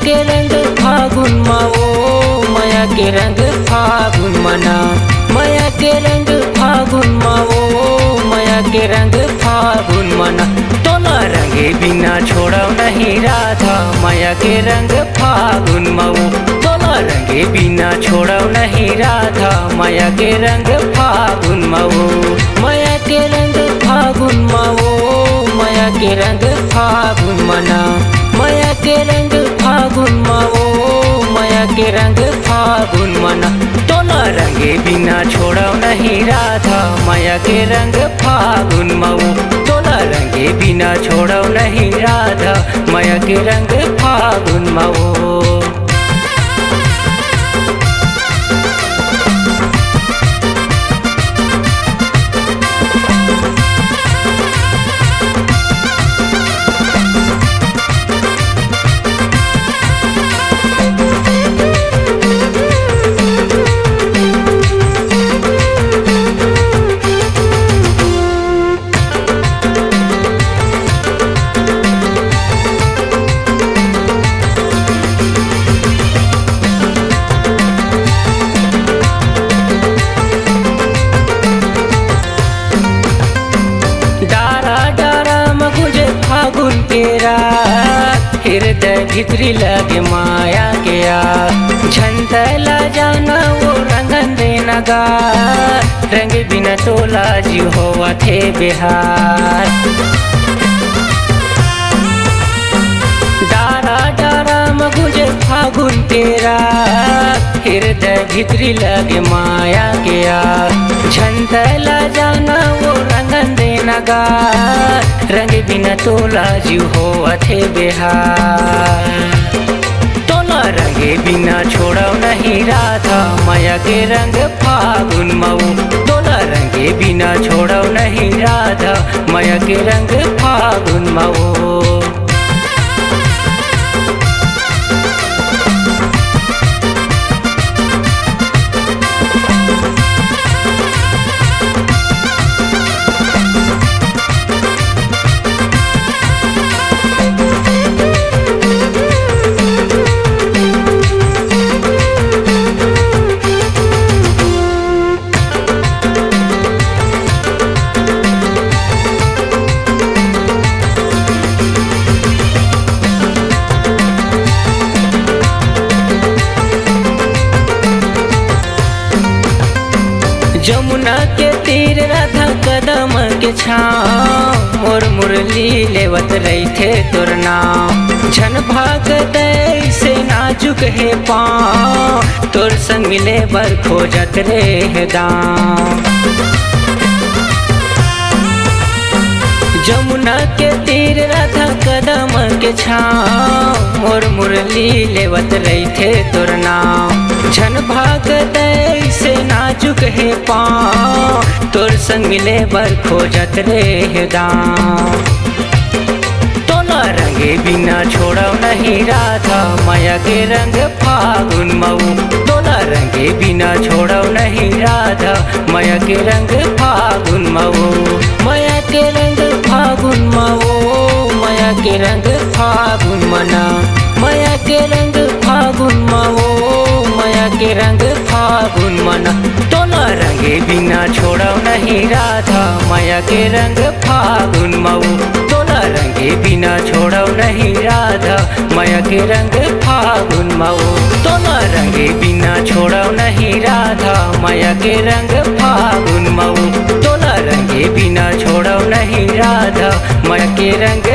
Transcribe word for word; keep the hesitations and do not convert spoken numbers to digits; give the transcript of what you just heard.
के रंग फागुन मा ओ, मया के रंग फागुन मा ना, मया के रंग फागुन मा ओ, मया के रंग फागुन मा ना। तोला रंगे बिना छोड़व नहीं राधा, मया के रंग फागुन मा ओ, तोला रंगे बिना छोड़व नहीं राधा, मया के रंग फागुन मा ओ, मया के रंग फागुन मा ओ, मया के रंग फागुन मा ना, मया के रंग फागुन मा ओ, मया के रंग फागुन मा ना। तोला रंगे बिना छोड़व नहीं राधा, मया के रंग फागुन मा ओ, तोला रंगे बिना छोड़व नहीं राधा, मया के रंग फागुन मा ओ। डारा डारा म गुंजे फागुन के राग, हृदय भितरी लगे माया के आग। झन तैं ला जाना ओ रंगन देना गा, रंग बिना तोला जीव होवत हे बेहाल। डारा डारा म गुंजे फागुन के राग, हृदय भितरी लगे माया के आग। झन तैं ला जाना ओ रंगन देना गा, रंग बिना तोला जीव होवत हे बेहाल। तोला रंगे बिना छोड़व नहीं राधा, मया के रंग फागुन मा ओ, तोला रंगे बिना छोड़व नहीं राधा, मया के रंग फागुन मा ओ। जमुना के तीर राधा कदम के छाँव, मोर मुरली लेवत रहिथे तोर नाम। झन भाग तैं से नाजुक हे पाँव, तोर संग मिले बर खोजत रेहे दाँव। जमुना के तीर राधा कदम के छाँव, मोर मुरली लेवत रहिथे तोर नाम। झन भाग तैं से नाजुक हे पाँव, तोर संग मिले बर खोजत रेहे दाँव। तोला रंगे बिना छोड़व नहीं राधा, मया के रंग फागुन मा ओ। तोला रंगे बिना छोड़व नहीं राधा, मया के रंग फागुन मा ओ। मया के रंग फागुन मा ओ, मया के रंग फागुन मा ना, मया के रंग फागुन मा ओ, मया के रंग फागुन मा ना। तोला रंगे बिना छोड़व नहीं राधा, मया के रंग फागुन मा ओ। तोला रंगे बिना छोड़व नहीं राधा, मया के रंग फागुन मा ओ। तोला रंगे बिना छोड़व नहीं राधा, मया के रंग फागुन मा ओ। तोला रंगे बिना छोड़व नहीं राधा, मया के रंग